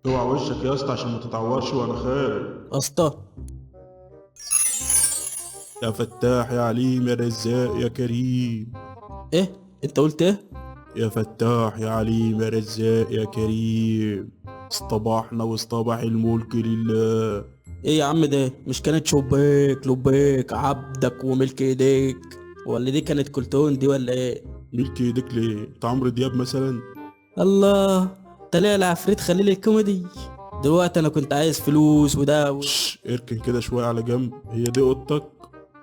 اوعى وشك يا اسطى عشان ما تتعورش وانا خارج. اسطى يا فتاح يا عليم يا رزاق يا كريم. ايه انت قلت ايه؟ يا فتاح يا عليم يا رزاق يا كريم، اصطبحنا واصطبح الملك لله. ايه يا عم ده؟ مش كانت شبيك لبيك عبدك وملك ايديك؟ ولا دي كانت كلتون دي ولا ايه؟ ملك ايديك ليه؟ انت عمرو دياب مثلا؟ الله، طلع العفريت خليل الكوميدي. دلوقتي انا كنت عايز فلوس وده اركن كده شوية على جنب. هي دي اوضتك؟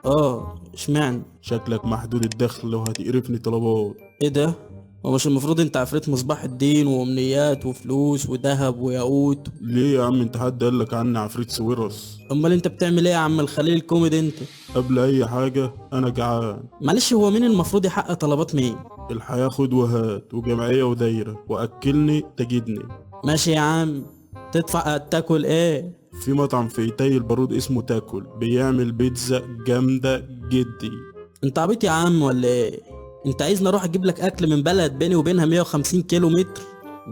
اه، اشمعنى؟ شكلك محدود الدخل وهتقرفني طلبات. ايه ده؟ هو مش المفروض انت عفريت مصباح الدين وامنيات وفلوس وذهب وياقوت؟ ليه يا عم؟ انت حد قال لك عني عفريت ساويرس؟ امال انت بتعمل ايه يا عم الخليل الكوميدي انت؟ قبل اي حاجة انا جعان. معلش، هو مين المفروض يحقق طلبات مين؟ الحياة خد وهات وجمعية ودايرة، واكلني تجدني. ماشي يا عم، تدفع تاكل ايه؟ في مطعم في ايتاي البارود اسمه تاكل، بيعمل بيتزا جامدة جدي. انت عبيط يا عم ولا ايه؟ انت عايزني اروح اجيب لك اكل من بلد بيني وبينها 150 كيلو متر؟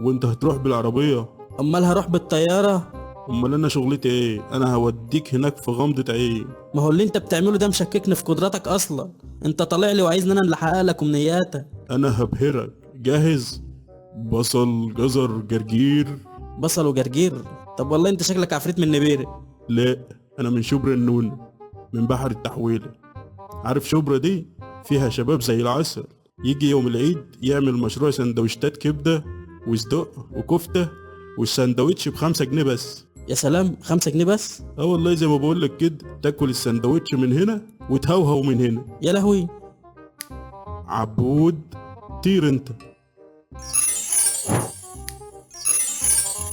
وانت هتروح بالعربية؟ امال هروح بالطيارة؟ امال انا شغلتي ايه؟ انا هوديك هناك في غمضة عين. ما هو اللي انت بتعمله ده مشككني في قدراتك اصلا. انت طالع لي وعايزني انا اللي احقق لك امنياتك. انا هبهرك. جاهز؟ بصل، جزر، جرجير. بصل وجرجير؟ طب والله انت شكلك عفريت من نبيري. لا، انا من شبرا النون، من بحر التحويلة. عارف شبرا دي فيها شباب زي العسل، يجي يوم العيد يعمل مشروع سندوتشات كبدة وصدق وكفتة، والسندوتش ب5 جنيه بس. يا سلام، 5 جنيه بس؟ اه والله، زي ما بقولك كده، تاكل السندوتش من هنا وتهوهو من هنا. يا لهوي. عبود طير انت.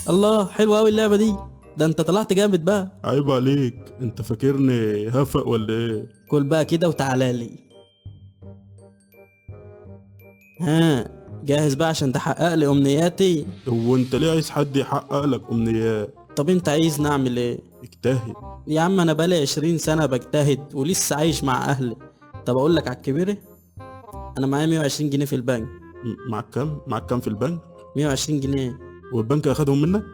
الله، حلوة قوي اللعبة دي. ده انت طلعت جامد بقى. عيب عليك، انت فاكرني هفق ولا ايه؟ كل بقى كده وتعالى لي. ها، جاهز بقى عشان تحقق لي امنياتي؟ هو انت ليه عايز حد يحقق لك امنيات؟ طب انت عايز نعمل ايه؟ اجتهد يا عم. انا بقالي 20 سنة بجتهد ولسه عايش مع اهلي. طب اقول لك على الكبيرة، انا معايا 120 جنيه في البنك. معاك كام؟ معاك كام في البنك؟ 120 جنيه. والبنك اخدهم منك؟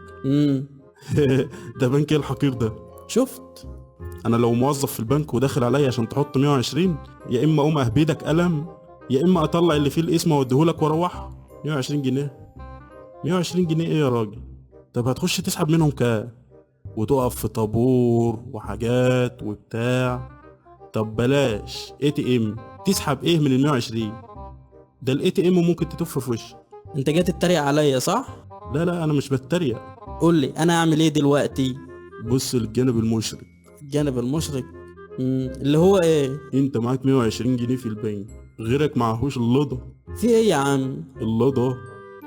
ده بنك ايه الحقير ده؟ شفت؟ انا لو موظف في البنك وداخل عليا عشان تحط 120، يا اما اقوم اهبدك قلم، يا اما اطلع اللي فيه الاسم واوديهولك واروح. 120 جنيه؟ 120 جنيه ايه يا راجل؟ طب هتخش تسحب منهم كام؟ وتقف في طابور وحاجات وبتاع. طب بلاش ATM، تسحب ايه من ال 120؟ ده ال ATM ممكن تتف في وشك. انت جاي تتريق عليا صح؟ لا لا، انا مش بتريق. قول لي انا اعمل ايه دلوقتي؟ بص للجانب المشرق. الجانب المشرق؟ اللي هو ايه؟ انت معاك 120 جنيه في البنك، غيرك معهوش اللضا. في ايه يا عم؟ اللضا.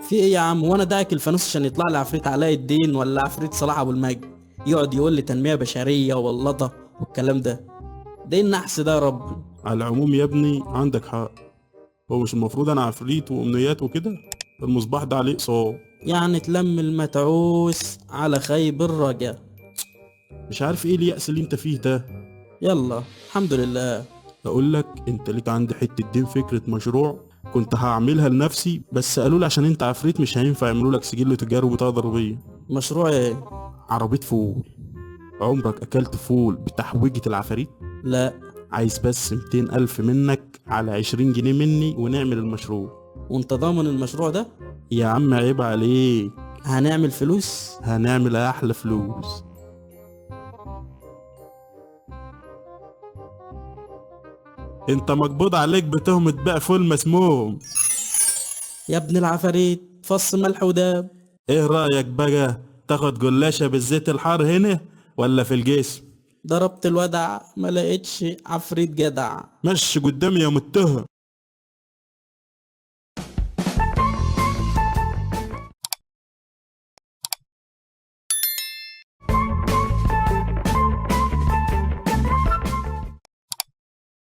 في ايه يا عم؟ وانا داعك الفانوس عشان يطلع لي عفريت علاء الدين ولا عفريت صلاح ابو المجد يقعد يقول لي تنمية بشرية واللضا والكلام ده؟ ده ايه النحس ده يا رب؟ على العموم يا ابني عندك حق، هو مش المفروض انا عفريت وامنيات وكده؟ المصباح ده عليه اقساط. يعني تلم المتعوس على خيب الرجا. مش عارف ايه اليأس اللي انت فيه ده. يلا الحمد لله. اقول لك، انت ليك عندي حتة دين فكرة مشروع كنت هعملها لنفسي، بس قالوا لي عشان انت عفريت مش هينفع يعملوا لك سجل تجاري وبطاقة ضريبية. مشروع ايه؟ عربية فول. عمرك اكلت فول بتحويجة العفاريت؟ لا. عايز بس 200,000 منك على 20 جنيه مني ونعمل المشروع. وانت ضامن المشروع ده؟ يا عم عيب عليك. هنعمل فلوس؟ هنعمل احلى فلوس. انت مقبوض عليك بتهمة بيع فول مسموم. يا ابن العفاريت، فص ملح وداب. ايه رأيك بقى تاخد جلاشة بالزيت الحار هنا ولا في الجسم؟ ضربت الودع ما لقيتش عفريت جدع. مشي قدامي يا متهم.